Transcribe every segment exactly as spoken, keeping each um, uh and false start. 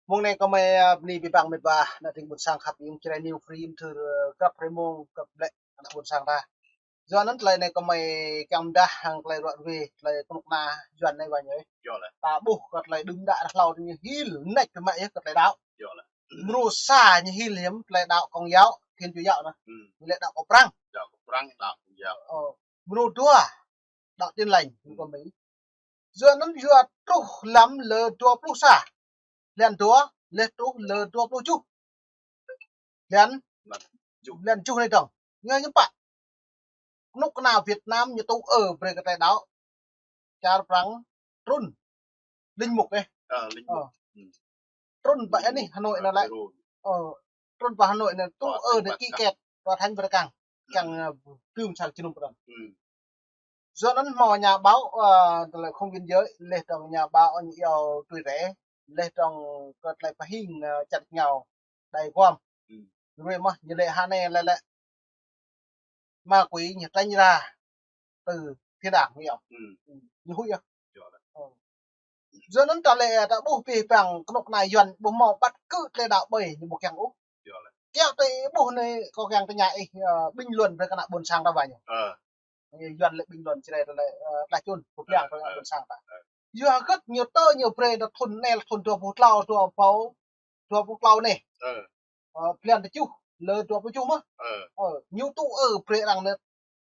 Mông anai kơmơi, a, bơni abih bang met wa, ană tring ƀuôn sang khăp, iâu Jrai New Free, mơthưr, ơ, grăp hrơi mông, grăp ƀlĕ, ană ƀuôn sang ta. Yua anŭn tơlơi anai kơmơi kiăng pơdah hăng tơlơi ruă ruê, tơlơi kơnuk kơna Yuan anai wa ñu. Yơh lĕ. Ta ƀuh kơ tơlơi đưm đă ră hlâo ñu hil, nač tơmă yơh kơ tơlơi đaŏ. Yơh lĕ. Mrô sa ñu hil hiam tơlơi đaŏ Công giáo, Thiên Chúa giáo anŭn. Hmm. Lĕ đaŏ kơ Prăng. Đaŏ kơ Prăng, đaŏ Công giáo. Ơ, mrô dua, đaŏ Tin Lành, hmm, kơ Mi. Yua anŭn yua truh lăm lơ dua pluh sa. Blan dua, leh truh lơ dua pluh tơjuh. Blan, blan tơjuh anai dơ̆ng. Ñu hiư̆m pă. Kơnuk kơna Việt Nam ñu tŭ ư brơi kơ tơlơi đaŏ. Čar Prăng trŭn linh mục ĕh. Ơ, linh mục. Ơ. Hmm. Trŭn pơ anih Hà Nội anai lĕ. Ơ, trŭn pơ Hà Nội anai tŭ ư anai ký kết tòa thánh Vatican. Kiăng, ơ, tơm sang jơnum pơđăn. Hmm. Yua anŭn hmâo nhà báo, ơ, tơlơi không biên giới, leh dơ̆ng nhà báo ñu iâu Tui Rê, leh dơ̆ng kơ tơlơi pơhing, ơ, čăt ngao đài Guam. Hmm. Ruê mơ̆, ñu lĕ hơnai lĕ lĕ ma quỷ ñu tránh ra từ thiên đàng ñu iâu. Hmm. Ñu huĭ yơh. Yơh lĕ. Ơ. Yua anŭn ta lĕ ta ƀuh abih bang kơnuk kơna Yuan ƀu hmâo ƀăt kơ tơlơi đaŏ ƀơi ñu ƀu kiăng ôh. Yơh lĕ. Kiăng tui ih ƀuh anai kâo kiăng tơña ih, ơ, bình luận brơi kơ ană ƀuôn sang ta wa ñu. Ơ. Yuan lĕ bình luận Jrai lĕ, ơ, đa čun, ƀu kiăng brơi kơ ană ƀuôn sang ta. Ơ. Yua hơget ñu tơ ñu brơi ta thun anai thun dua pluh klâo, dua pluh, dua pluh klâo anai. Ơ. Ơ, blan tơjuh, lơ dua pluh tơjuh mơ̆. Ơ. Ơ, ñu tŭ ư brơi arăng anai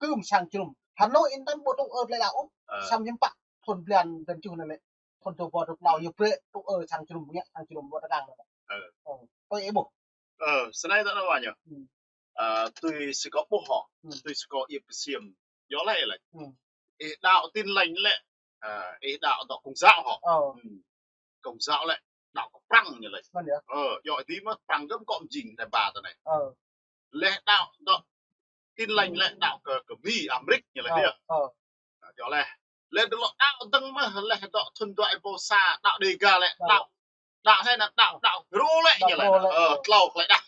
tơm sang jơnum. Hà Nội anŭn ƀu tŭ ư tơlơi đaŏ ôh. Ơ. Samơ̆ hiư̆m pă thun blan tơjuh anai lĕ. Thun dua pluh dua pluh klâo ñu brơi tŭ ư sang jơnum, ngă sang jơnum ƀu tơkang. Ơ. Ơ, tui ih ƀuh. Ơ, sơnai tơ̆ anai wa ñu. Hmm. Ơ, tui si kâo ƀuh hŏ. Hmm. Tui si kâo iâu pơsiêm. Yơh lĕ lĕ. Hmm. Ih đaŏ Tin Lành lĕ. Ơ, ih đaŏ dŏ Công giáo hŏ. Ơ. Hmm. Công giáo lĕ đaŏ kơ Prăng ñu lĕ. Mơ̆n yơh. Ơ, yua ih dĭ mơ̆ Prăng gơ̆m kŏ mơjing tơlơi ba tơlơi anai. Ơ. Leh đaŏ dŏ Tin Lành lĕ đaŏ kơ, kơ Mi, Amrik ñu lĕ. Ơ, yơh. Ơ. Ơ, yơh lĕ. Leh dŏ đaŏ dơ̆ng mơ̆, leh dŏ thun dua ih pô sa, đaŏ Đêga lĕ, đaŏ. Đaŏ. Đaŏ hơnai anŭn đaŏ, đaŏ Hrô lĕ ñu lĕ. Đaŏ Hrô lĕ. Ơ, tlâo tơlơi đaŏ.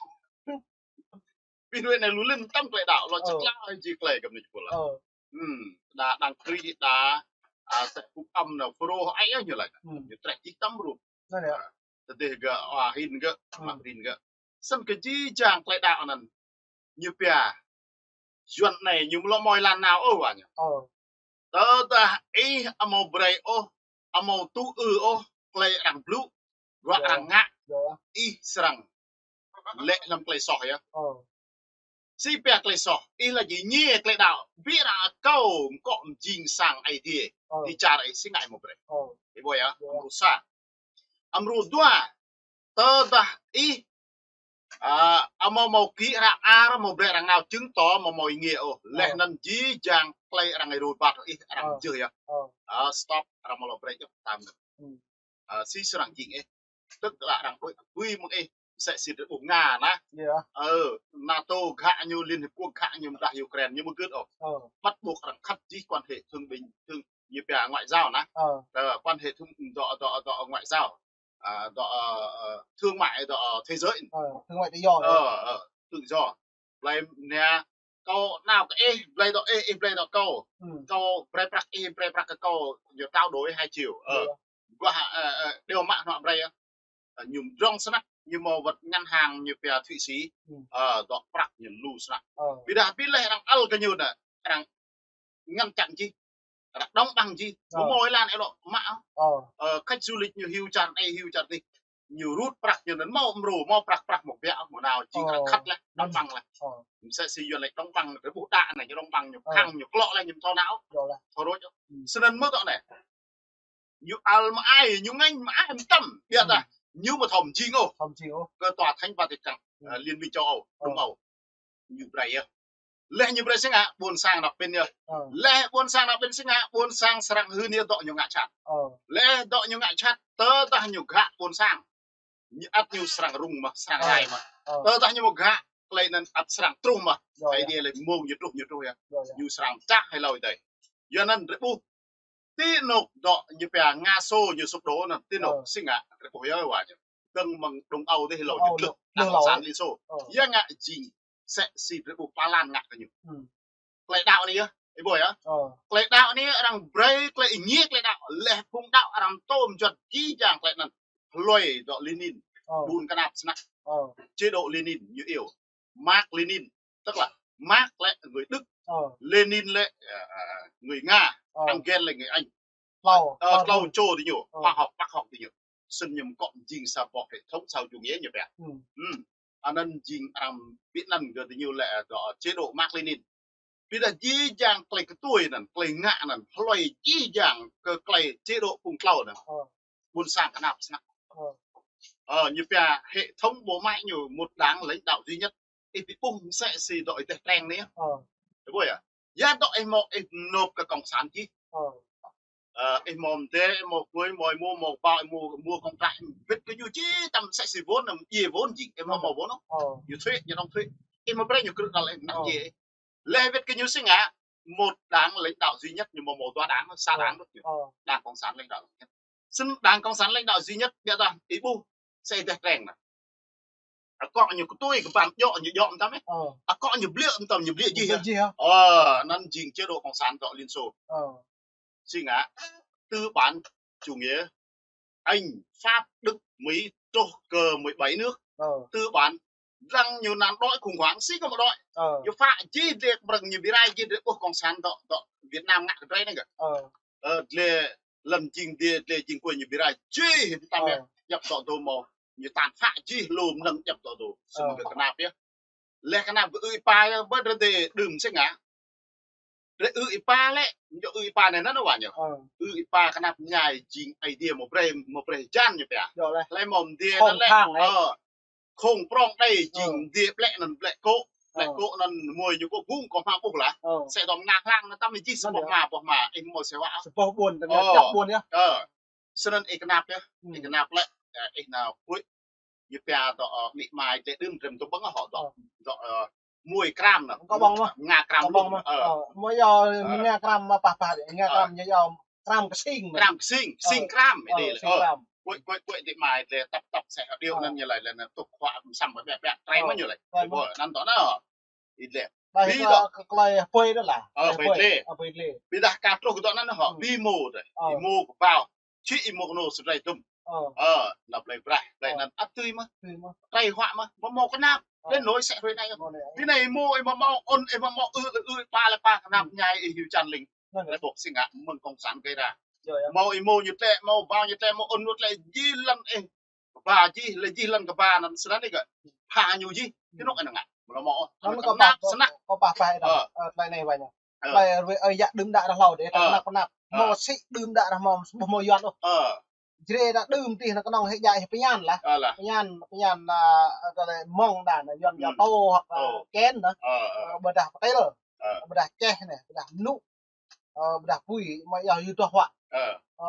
Abih ruê anai lu lin tơm tơlơi đaŏ, lŏ, ơ, čơkla ih jing tơlơi gơ̆m anai čơpul lĕ. Ơ. Hmm, đa đăng kri đa, a, tĕ kŭp ăm nao Hrô ai yơh ñu lĕ. Hmm. Ñu trĕ jih tơm rup. Anŭn yơh. A, tơdeh gơ̆, a, hin gơ̆, hmm, mă rin gơ̆. Snăn kơ jih jang tơlơi đaŏ anŭn. Ñu pia. Yuan anai ñu ƀu lŏ mơ̆ ih lăng nao ôh wa ñu. Ơ. Tơdah ih amâo brơi ôh, amâo tŭ ư ôh, tơlơi arăng blŭ, ruă arăng ngă, ih srăng lĕ lăm tơlơi soh yơh. Ơ. Si pia tơlơi soh, ih laĭ ñu tơlơi đaŏ, ƀiă arăng akâo mơkŏ mơjing sang Aê Diê, ơ, ti čar ih si ngă ih amâo brơi. Ơ. Ih ƀuh yơh, yơh, mrô sa. Mrô dua, tơdah ih, a, amâo mâo kĭ hră mơar, amâo brơi arăng nao chứng tỏ, amâo mâo ih ngă ôh. Leh, ơ, anŭn jih jang tơlơi arăng ih rô bat ih arăng, ơ, jưh yơh. Ơ. A, stop, arăng amâo lŏ brơi ôh tơm. Hmm. A, si srăng jing ih. Tức là arăng đuaĭ kơ tui mơ̆ng ih, msĕ si drei ƀuh Nga anai. Yơh. Ơ, NATO ghă ñu, Liên Hiệp Quốc ghă ñu, mơdah Ukraine ñu ƀu gưt ôh. Ơ. Bắt buộc arăng khăp jih quan hệ thương binh, thương, ñu pia ngoại giao anai. Ơ. Ơ, quan hệ thương, dŏ, dŏ, dŏ ngoại giao. A, dŏ, ơ, ơ, thương mại, dŏ, ơ, thế giới. Ơ, thương mại tự do. Ơ, ơ, tự do. Blơi anai, kâo nao kơ ih, blơi dŏ ih, ih blơi dŏ kâo. Hmm. Kâo brơi prăk ih, brơi prăk kơ kâo, ñu trao đổi hai triệu. Ơ. Yơh. Ƀuh, ơ, ơ, điều mă hnŏ brơi yơh. Ơ, ñu mdrŏng snăk, ñu mâo wơ̆t ngân hàng ñu pia Thụy Sĩ. Hmm. Ơ, dŏ prăk ñu lu snăk. Ơ. Ƀiădah ƀiădah arăng ăl kơ ñu anai, arăng ngăn chặn jih. Arăng đóng băng jih. Ơ. Ƀu mâo ih lăng ih lŏ mă. Ơ. Ơ, khách du lịch ñu hyu čar anai, hyu čar adih. Ñu rŭt prăk ñu anŭn mâo mrô, mâo prăk, prăk mâo biă, mâo nao jing arăng khăt leh, đóng băng leh. Ơ. Msĕ si Yuan lĕ đóng băng, drei ƀuh đa anai ñu đóng băng, ñu khăng, ñu klŏ leh, ñu mthâo nao. Yơh leh. Thâo rôč. Hmm. Snăn mơ̆ dŏ anai. Ñu ăl mơai, ñu ngêñ mơai mơtam. Ƀiădah, hmm, ñu ƀu thâo mjing ôh. Thâo mjing ôh. Kơ tòa thánh Vatican, ơ, Liên minh châu Âu, Đông Âu. Ñu brơi yơh. Leh ñu brơi si ngă, ƀuôn sang nao pĭn yơh. Ơ. Leh ƀuôn sang nao pĭn si ngă, ƀuôn sang srăng hưn yơh dŏ ñu ngă jhat. Ơ. Leh dŏ ñu ngă jhat, tơdah ñu ghă ƀuôn sang. Ñu ăt ñu srăng rŭng mơh, srăng rai mơh. Ơ. Tơdah ñu ƀu ghă, tơlơi anŭn ăt srăng truh mơh. Yơh, yơh. Aê Diê lĕ mông ñu truh, ñu truh yơh. Yơh, yơh. Ñu srăng pơčah hlơi dơi. Yua anŭn drei ƀuh. Ti anôk dŏ ñu pia Nga Xô ñu sụp đổ anŭn, ti anôk, ơ, si ngă, drei ƀuh yơh wa ñu. Dơ̆ng mơ̆ng Đông Âu dih hlâo, Âu ñu tlưh, tlưh Đảng Cộng sản Liên Xô. Ơ. Yua ngă jing, msĕ si drei ƀuh Ba Lan ngă kơ ñu. Hmm. Tơlơi đaŏ anai yơh, ih ƀuh yơh. Ơ. Tơlơi đaŏ anai arăng brơi, tơlơi ih ngă tơlơi đaŏ, leh phung đaŏ arăng tôm juăt jih jang tơlơi anŭn. Hlơi dŏ Lênin, Ơ. Ƀun kơnap snăk. Ơ. Chế độ Lenin ñu iâu. Mark Lenin, tức là Mark lĕ người Đức, Ơ. Lenin lĕ, à, à, người Nga, Ơ. Engel lĕ người Anh. Hlâo, Ơ, hlâo hlâo hlâo. Čô diñu, Ơ. Khoa học, bác học diñu. Snăn ñu mơkŏ jing sa boh hệ thống xã hội chủ nghĩa ñu pia. Ơ. Ơ. Anăn jing arăng ƀĭ anăn kơ diñu lĕ, dŏ chế độ Mark Lenin. Ƀiădah jih jang klei kơtuai anăn, klei ngă anăn, hlơi jih jang kơ klei chế độ phung tlâo anăn. Ơ. Ƀuôn sang kơnap snăk. Ơ. Ơ, ñu pia hệ thống bộ máy ñu một đảng lãnh đạo duy nhất. Ih ƀu ƀuh msĕ si dŏ ih dêh treng anai. Ơ. Ih ƀuh yơh. Ya dŏ ih mâo ih nộp kơ cộng sản jih. Ơ. Ơ, ih mâo mdê, ih mâo kuê, mâo ih mâo, mâo bao, ih mâo, mâo kông trah, wĭt kơ ñu jih tăm msĕ si vốn, năm djiê vốn jing, ih mâo Ơ. Mâo vốn ôh. Ơ. Ñu thuế, ñu đóng thuế. Ih mâo brơi ñu krư̆ đăl ih năm Ơ. Djiê. Leh wĭt kơ ñu si ngă, một đảng lãnh đạo duy nhất, ñu mâo mâo dua đảng, sa Ơ. Đảng đôč ñu. Ơ. Đảng cộng sản lãnh đạo duy nhất. Snăn đảng cộng sản lãnh đạo duy nhất, ƀiădah ih ƀuh, msĕ ih dêh treng anăn. Akŏ ñu kơtuai kơ ban djŏ ñu djŏ mơtam ih. Ơ. Akŏ ñu bliư̆ mơtam ñu bliư̆ jih. Ñu bliư̆ jih hă? Ơ, anăn jing chế độ cộng sản dŏ Liên Xô. Ơ. Si ngă, tư bản chủ nghĩa Anh, Pháp, Đức, Mỹ truh kơ mười bảy nước. Ơ. Tư bản lăng ñu năm đuaĭ khủng hoảng si kơ mă đuaĭ. Ơ. Ñu phă jih dêh brăng ñu bi rai jih dêh ƀuh cộng sản dŏ, dŏ Việt Nam ngă kơ drei anai kơ. Ơ. Ơ, dêh lăn jing dêh, dêh jing kuê ñu bi rai jih mơtam Ơ. Yơh. Djăp dŏ dô mâo. Ñu tăn phă jih lu mơnơ̆ng djăp dŏ dô. Ơ. Snăn kơ kơnap yơh. Leh kơnap kơ ư ih pa yơh, ƀơi drei đưm si ngă. Drei ư ih pa lĕ, ñu ư ih pa anai anăn wa ñu. Ơ. Ư ih pa kơnap mơñai jing Aê Diê mâo brơi, mâo brơi hơjan ñu pia. Djŏ leh. Hlơi mâo mdê anăn lĕ. Khŏng prŏng đei. Ơ. Khŏng prŏng đei jing Ơ. Mdê ƀlĕ anăn ƀlĕ kô̆. Ƀlĕ Ơ. Kô̆ anăn mơ̆ ñu kô̆ gung kơ hmua ƀuh lah. Ơ. Sĕ dŏ mơnah hlang anăn tăm jih sa boh hmua, boh hmua. Ih mâo sewa. Sa boh ƀuôn, tơngan Ơ. Djăp ƀuôn yơh. Ơ. Snăn ih kơnap yơh. Ih kơnap lĕ, ơ, ih nao kuĭ. Ñu pia dŏ, ơ, amĭ ama dêh đưm drem tơ ƀơ̆ng hŏ dŏ. Ơ. Dŏ, ơ, mui kram anăn. Kơ ƀơ̆ng mơh. Nga kram kơ ƀơ̆ng mơh. Ơ. Ơ, mui yơh, ơ. Nga kram mơh pah pah, nga kram ñu yơh kram ksing. Kram ksing, ksing kram, ơ, ih dêh lĕ. Ksing kram. Kuĭ, kuĭ, kuĭ amĭ ama dêh tăp, tăp sĕ hơđiu anăn ñu laĭ lĕ anăn tŭk huă msăm ƀĕ ƀĕ, trei mơh ñu laĭ. Trei mơh. Ơ, anăn dŏ anăn. Ih dêh. Ƀiădah bi kơ, dŏ kơ klei hơpơi dơ̆ lah. Ơ, hơpơi dlê. Ơ, hơpơi dlê. Ƀiădah ka truh kơ dŏ anăn hŏ, ơ. Bi mô dêh. Ơ. Bi mô kơ bao. Čih ih mâo kơ nô sơdrai dŭm. Ơ. Ơ, nao plei braih, plei anăn ăt tui mơh. Tui mơh. Trei huă mơh, mâo mâo kơnap. Ơ. Leh anŭn sĕ hruê anai. Mâo anai. Bi anai ih mâo, ih mâo mâo ôn, ih mâo mâo ư, ư, ih pa lĕ pa kơnap mơñai ih hyu čan ling. Anăn lĕ. Leh ƀuh si ngă mơ̆ng cộng sản gây ra. Yơh, yơh. Mâo ih mâo ñu tlĕ, mâo bao ñu tlĕ, mâo ôn ñu tlĕ, jih lăn ih. Kơ ba jih, leh jih lăn kơ ba anăn snăn ih kơ. Pha ñu jih, ti anŭn anăn ngă. Mâo mâo. Anăn kơnap snăk. Kơ pah pah anăn. Ơ. Ơ, klei anai wa ñu. Ơ. Klei ruai ơi yă đưm đă rah hlâo dêh, ơ. Kơnap kơnap. Ơ. Mâo sĭ đưm đă rah mâo, ƀuh mâo Yuăn ôh. Ơ. Jrê đă đưm tih anăn kơnơ̆ng hĕ djai hĕ pơñan lah. Ơ lah. Pơñan, pơñan, ơ, ơ, tơlơi mơ̆ng đa anăn Yuăn, ơ. Yơh tô hoặc, ơ, ơ. Kén anăn. Ơ, ơ. Ơ, ƀiădah pơtêl. Ơ. Ƀiădah čeh anai, ƀiădah mơnŭ. Ơ, ƀiădah pui, mă yơh yua tuh huă. Ơ. Ơ,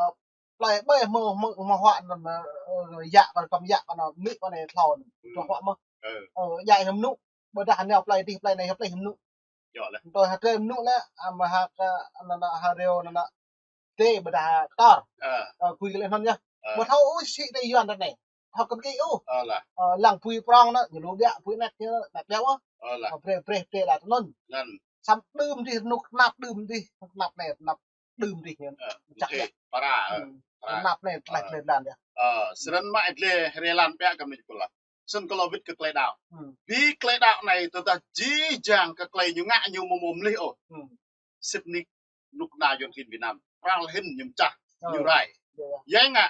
plei ƀai mơ̆, mơ̆, mơ̆ huă anăn, ơ, yă kơ kăm yă kơ anăn, amĭ kơ anai hlâo anăn. Ơ. Tuh huă mơh. Ơ. Ơ, djai hĕ mơnŭ. Ƀiădah anai plei dih, plei anai, plei hĕ mơnŭ. Yơh leh. Tui hă trei mơnŭ leh, a, mă hă, a, anăn, anăn, hă rêu, anăn, anăn. Tê ƀiădah tor. Ơ. Ơ, kui kơ leh anăn yơh. Ơ. Ƀu thâo ôh sĭ tê Yuăn anăn anai. Thâo kơ kĭ ôh. Ơ lah. Ơ, lăng pui prŏng anăn, ñu lu biă, pui anet ñu, anet biă ôh. Ơ lah. Ơ, breh, breh, breh đa tơnŭn. Anăn. Săm đưm dih, rơnŭk kơnap đưm dih, kơnap anai, kơnap đưm dih ñu. Ơ, čăk mơ̆ng yơh. Para, ơ, hmm. Para. Kơnap anai, tleh, ơ. Tleh lan yơh. Ơ, snăn mă ih dleh rê lan biă kơ mnuih pula. Snăn kơ lŏ wĭt kơ klei đăo. Hmm. Bi klei đăo anai tơdah jih jang kơ klei ñu ngă ñu mâo mâo mlih ôh. Hmm. Sĭt nik rơnŭk kơna Yuăn klin Việt Nam. Pral hĭn ñu mčah, ơ. Ñu rai. Yơh. Yua ngă.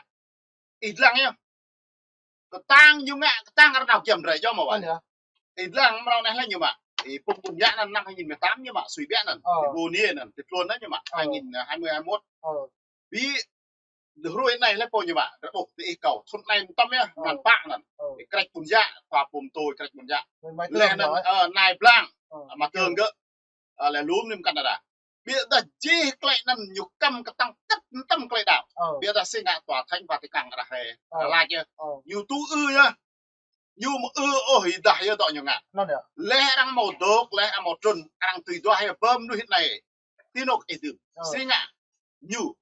Ih dlăng yơh. Kơtang ñu ngă, kơtang arăng nao giăm drei yơh mơ̆ wa. Anăn yơh. Ih dlăng mrâo anai leh ñu mă. Ih pŭk ƀuôn yă anăn năm hai nghìn mười tám ñu mă, sui biă anăn. Ơ. Ih ƀuôn yă anăn, ti tluôn anăn ñu mă, ơ. Hai nghìn hai mươi hai mốt. Ơ. Bi Hruê anai leh pô ñu mă, rơƀuh ti ih kâo, thŭn anai mơtam yơh, ơ. Mlan pă anăn. Ơ. Ih krĕč ƀuôn yă, khua pô mtô ih krĕč ƀuôn yă. Leh anăn, ơ, nai blang, ơ. Ama Tơng gơ̆, ơ, leh lŏm anăn Canada. Ƀiădah jih klei anăn ñu kăm kơtang tĭt mơtam klei đăo. Ơ. Ƀiădah si ngă tòa thánh Vatican arăng hĕ, ơ. Arăng lač yơh. Ơ. Ñu tŭ ư yơh. Ñu mơ̆ ư ôh ih dah yơh dŏ ñu ngă. Anăn yơh. Leh arăng mâo dôk, leh arăng mâo trŭn, arăng tui duah yơh bơm mnuih anai. Ti anŭn ih dưm. Ơ. Si ngă. Ñu.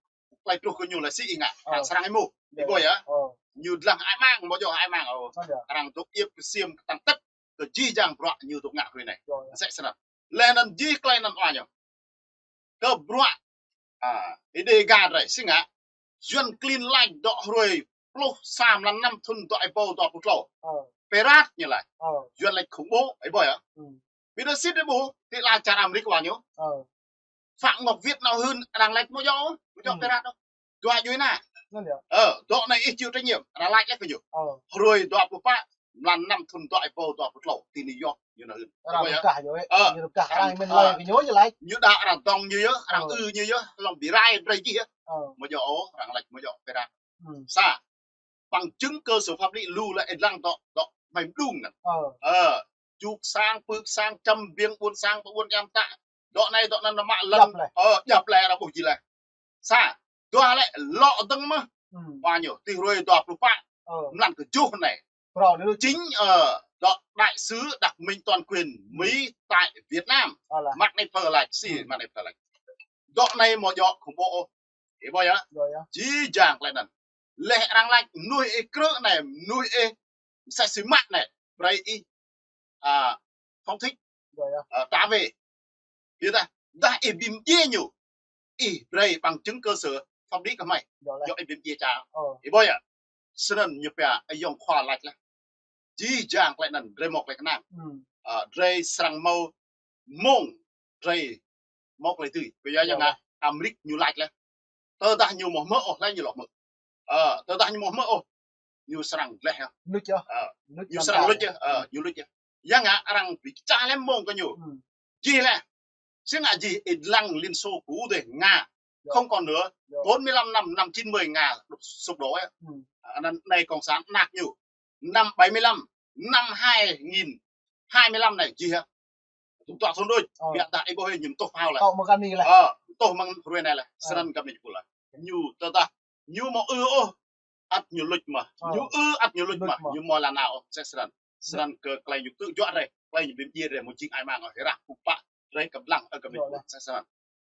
Klei truh kơ ñu leh si ih ngă. Ơ. Arăng srăng ih mŭt. Yơh. Ih ƀuh yơh. Ơ. Ñu dlăng hơăi mang, mâo djơ̆ hơăi mang. Ơ. Anăn yơh. Arăng dôk iĕp kơsiêm kơtang tĭt. Kơ jih jang bruă ñu dôk ngă hruê anai. Yơh, yơh. Msĕ snăn. Leh anăn jih klei anăn wa ñu. Kơ bruă. A, ih dê ga drei, si ngă. Yuăn klin lač dŏ hruê pluh sa mlan năm thun dua êbâo dua pluh klâo. Ơ. Pơrăt ñu laĭ. Ơ. Yuan laĭ khủng bố, ih ƀuh yơh. Ơ. Ƀiădah sĭt ih ƀuh, ti ala čar Amêrik wa ñu. Ơ. Phạm Ngọc Việt nao hưn arăng laĭ mơ̆ djơ̆, mơ̆ djơ̆ pơrăt ôh. Dua djuai ană. Anŭn yơh. Ơ, dŏ anai ih či trách nhiệm, arăng laĭ laih kơ ñu. Ơ. Hrơi dua pluh pă, mlan năm thun dua êbâo dua pluh klâo, ti New York, ñu nao hưn. Arăng rơkah yơh, ơ. Ñu rơkah arăng mĭn laĭ kơ ñu, ñu laĭ. Ñu đa arăng dŏng ñu yơh, arăng ư ñu yơh, lŏm bi rai brơi jih yơh. Ơ. Mơ̆ djơ̆ ôh, arăng laĭ mơ̆ djơ̆ pơrăt. Sa, bằng chứng cơ sở pháp lý lu lĕ ih lăng dŏ, dŏ mơ̆ng đung anŭn. Ơ. Ơ, čuk sang, pưk sang, čăm biêng ƀôn sang, ƀôn yam ta. Dŏ anai, dŏ anŭn mă lăng. Djŏp laih. Ơ, djŏp laih, arăng ƀuh jih laih. Sa, dua lĕ lŏ dơ̆ng mơ̆. Wa ñu, ti hrơi dua pluh pă. Ơ. Mlan kơjuh anai. Chính, ơ, dŏ đại sứ đặc mệnh toàn quyền Mỹ tại Việt Nam. Ơ lah. Mă anai pơlač, si, mă anai pơlač. Dŏ anai mơ̆ djơ̆ khủng bố ôh. Ih ƀuh yơh. Ih ƀuh yơh. Jih jang tơlơi anŭn. Laih arăng laĭ mơnuih ih krư̆ anai, mơnuih ih mơsĕ si mă anai, brơi ih, a, phóng thích, a, trả về. Ƀiădah, dah ih ƀing djuai ñu, ih brơi bằng chứng cơ sở pháp lý kơ mơi. Djơ̆ ih ƀing djuai ča. Ih ƀuh yơh. Snăn ñu pia ayŏng khua laĭ laih. Jih jang tơlơi anŭn, drei mơ̆ tơlơi kơnang. Ơ, drei srăng mâo mông, drei mâo tơlơi dưi. Ƀiădah yua ngă Amêrik ñu laĭ laih. Tơdah ñu mơ̆ hmư̆ ôh, laĭ ñu lŏ hmư̆. Ơ, tơdah ñu mơ̆ hmư̆ ôh, ñu srăng laih yơh. Luč yơh. Ơ, ñu srăng luč yơh. Ơ, ñu luč yơh. Yua ngă arăng bi kčah lĕ mông kơ ñu. Jih laih. Sĭt ngă jih ih lăng Liên Xô cũ dih, Nga. Không còn nữa. Bốn mươi lăm năm, năm chín mươi Nga sụp đổ yơh. Anŭn anai cộng sản anăp ñu. Năm bảy mươi lăm, năm hai nghìn hai mươi lăm anai jih yơh. Tŭ tŏ thun đôč, ƀiădah ih ƀuh ñu tuh phao laih. Tŏ mơ̆ng kơ anai laih. Ơ, tuh mơ̆ng hrơi anai laih. Snăn kơ anai pô laih. Ñu tơdah ñu mơ̆ ư ôh, ăt ñu luč mơ̆. Ñu ư ăt ñu luč mơ̆. Ñu mơ̆ lŏn nao ôh, mơsĕ snăn. Snăn kơ tơlơi ñu tŭ juă drei, tơlơi ñu ƀing djuai drei mơ̆ jing ai mang ôh, rah pŭ pă drei kơƀlang ơ kơ ƀing djuai drei, mơsĕ snăn.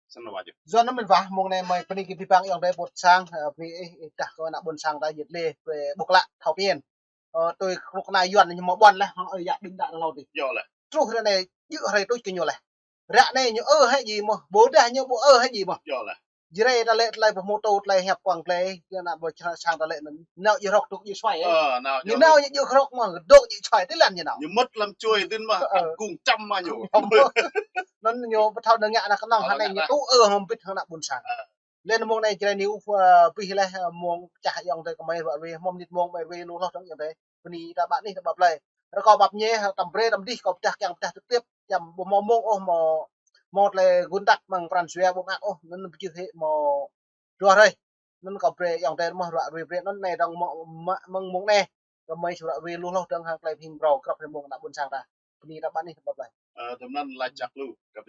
Snăn wa jơ̆. Yua anŭn mĭn wa, mông anai mơi bơni kơ abih bang ayŏng adơi ƀôn sang, ơ, bơni ih, ih dah kơ ană ƀôn sang ta yơh lĕ, ƀuh klă thâo phiăn. Ơ, tui kơnuk kơna Yuan ñu mơ̆ ƀuăn laih, hăng ơi yă đing đă hlâo dih. Yơh laih. Truh ră anai, djơ̆ hrơi tuč kơ ñu laih. Ră anai ñu ư hĕ djĭ mơ̆, ƀôdah ñu ƀu ư hĕ djĭ mơ̆. Yơh laih. Jrei ta lĕ tơlơi pơhmutu, tơlơi hiăp kuăng tơlơi, kơ ană ƀôn sang ta lĕ anŭn. Nao djơ̆ hrŏk dŏ djơ̆ suai, ơ. Ñu nao ñu djơ̆ hrŏk mơ̆, dŏ djơ̆ suai, tơlơi anŭn ñu nao. Ñu mŭt lăm čuai dơ̆ng mơ̆, ăt gung čăm mơ̆ ñu. Anŭn ñu pơthâo nao ngă ană kơnơ̆ng, hơnai ñu tŭ ư hăng ƀĭt hăng ană ƀôn sang. Lĕ mông anai Jrai News, ơ, abih laih, ơ, mông čah ayŏng adơi kơ mơi ruă ruê, mơ̆ng mơnit mông mơi ruê lu hloh dơ̆ng ayŏng adơi. Bơni ta ƀă anih ta ƀă plơi. Rơkâo ƀă mơñai, tăm brơi tăm dih, kâo pơdah kiăng pơdah trực tiếp. Čăm ƀu mâo mông ôh, mâo, mâo tơlơi gun tăk mơ̆ng pran jua ƀu mơak ôh, anŭn pơjưh hĭ mâo dua hrơi. Anŭn kâo brơi ayŏng adơi mơ̆ ruă ruê brơi, anŭn anai dơ̆ng mơ̆, mơ̆ng mông anai. Kơ mơi ruă ruê lu hloh dơ̆ng hăng tơlơi pơhing phrâo, krăp hrơi mông ană ƀôn sang ta. Bơni ta ƀă anih ta ƀă plơi. Ơ, tơm anŭn laĭ čăk lu, kơ